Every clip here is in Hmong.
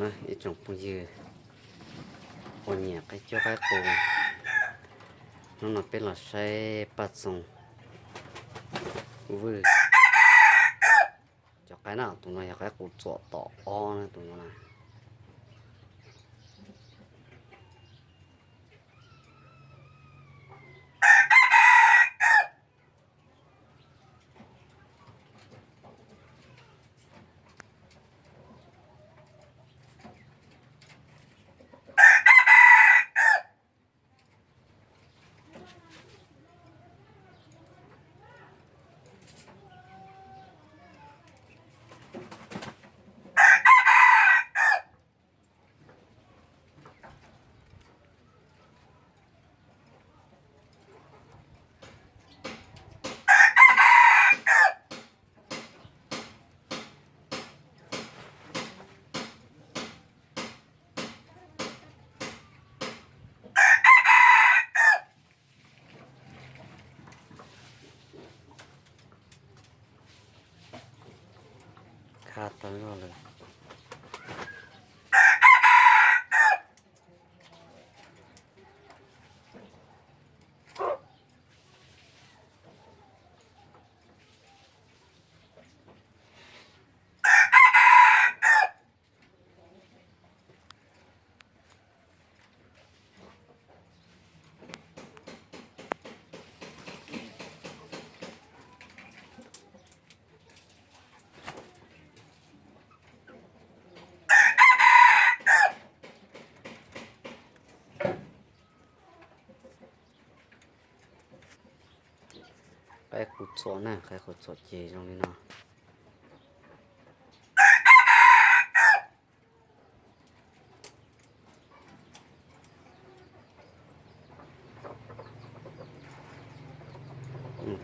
Ib tsoom phooj ywg uas nyiam qaib cuab qaib qus, hnub no peb los saib Paj Txoos Vwj cov qaib na. Tus no yog qaib qus txuam tom ob na, tus no na. Kha tau zog lawm. Qaib qus txuam na, qaib qus txuam ces zoo li no.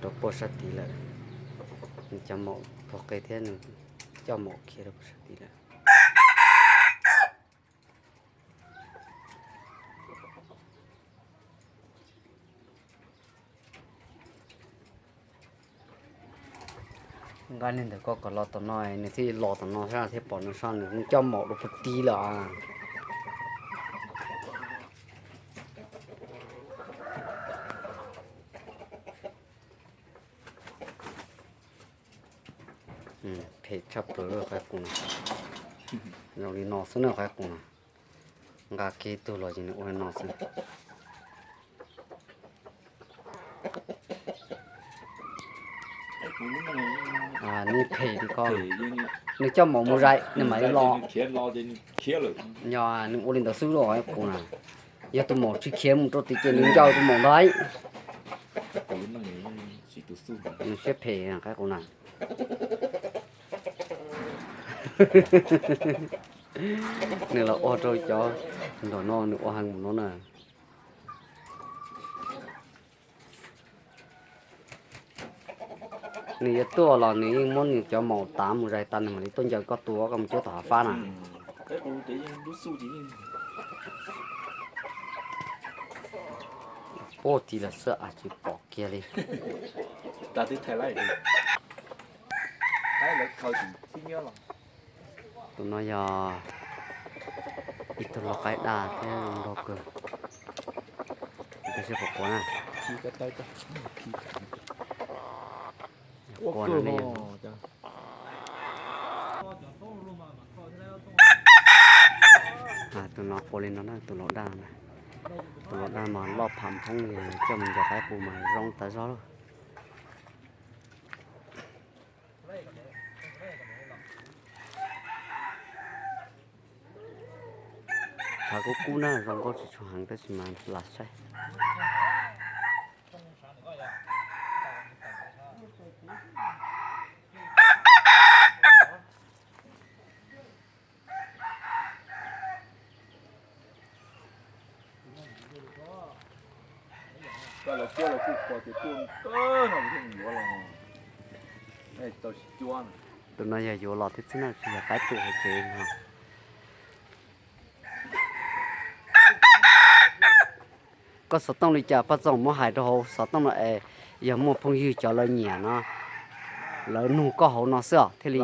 Rau puag sab tid lawm. Nws cov maum pog qe thiab nws coj maum khiav rau puag sab tid lawm. Nqa niag ntawm ko kom los tom no, nws thiaj los tom no sab thiab pom nws sab, nws coj maum rau puag tid lawm. Phem tshaj plaws qaib qus no. Zoo li no xwb na qaib qus no. Nqa kiag tug los ces nws ua li no xwb. Nej phem li ko, nws coj maum mus zais nws mam li los. Yog nws ua li ntawd xwb los qaib qus na. Yog tus maum tsis khiav mus rau tim ces nws ncaws tus maum ntag. Nws siab phem qaib qus na. Nws los ua rau cov nram no nws ua heev mus no na. Nws yuav tuaj los nws yeej muab nws cov maum tav mus zais tas nws mam li tuaj ncaws koj tua koj mus cuab tom hav fab na. Puag tid lawm xwb as tsis pom kiag li. Tus no yog ib tug lau qaib daj thiab zoo nraug kawg. Peb sib quas quas na. Quas no ne. Tus no quas li no na, tus lau daj na. Tus lau daj mas loj pham phoob li, coj mus ncaws qaib qus mas zoo tas zog lawm. Tshav kub kub na, zoo nkauj tsis tshua heev tab sis mas lam saib. Tus no yog yuav los thiab xwb na, tsis yog qaib pw hauv tsev no. Koj xov tooj li cas Paj Txoos muab hais rau hauv xov tooj no es yog muaj phooj ywg cov lawv nyiam no, lawv nug koj hauv no xwb os thiaj li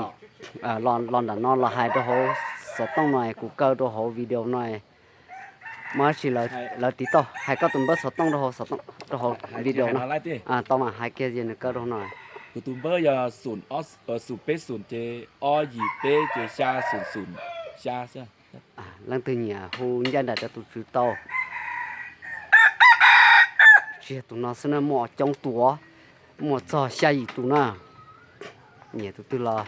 los nram no los hais rau hauv xov tooj no kuv kaw rau hauv video no, mas tab sis lawv tiv tauj hais koj tus npawb xov tooj rau hauv, rau hauv video no. Tau mas hais kiag ces nws kaw rau no. Kuv tus npawb yog xum peb xum ces ob yim peb ces xya xum xum xya xwb. Leej twg nyiam hu ncaj nraim rau tus tswv tau. Tsis yog tus no xwb na, muaj coob tus, muaj txog xya yim tus na. Nyiam tus twg los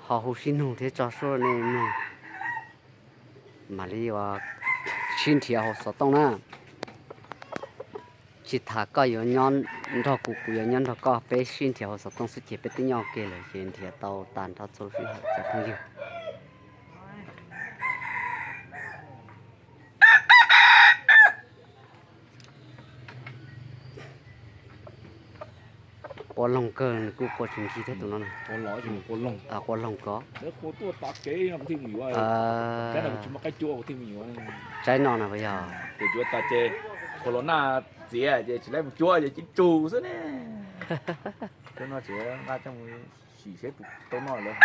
ho hu sib nug thiab tso suab nej mloog. Mam li ua sib nrhiav hauv xov tooj na. Tsis tas koj yuav nyob nrog kuv, kuv yuav nyob nrog koj, peb sib nrhiav hauv xov tooj xwb ces peb twb nyob ua ke lawm ces nrhiav tau tas nrho txhua lub sij hawm cov phooj ywg. Qua loog kawg, nws kuj qua tsis ncig thiab tus no. Qua loog ko. Tsaib no na puas yog? Ces yuav tas ces corona txiav ces tsis laib mus cuab ces ci tsug xwb ne. Cuab no tseem nqa coj mus sim seb puas tau noj lawm.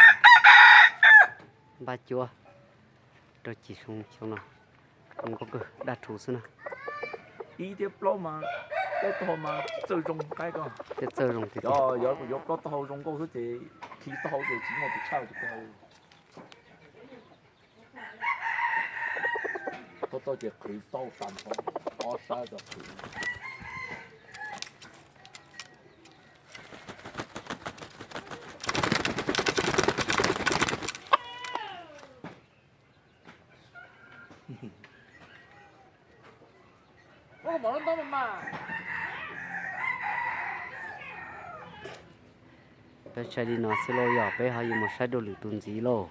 Npaj cuab rau cim xyoo no, zoo nkauj kawg, daj rhuv xwb na. Ib thiab plaub mas, plaub taub hau mas txawj zoo qaib ko. Thiab txawj zoo tiag tiag. Yog yuav plaub taub hau zoo nkauj xwb ces khi taub hau ces tsis muaj tus tshaj tus ko. Plaub taub hau ces qhwv tau tas nrho, ob sab tau qhwv. Peb saib li no xwb lauj, yog peb ho yuav mus saib dua lwm tus ntxiv lauj.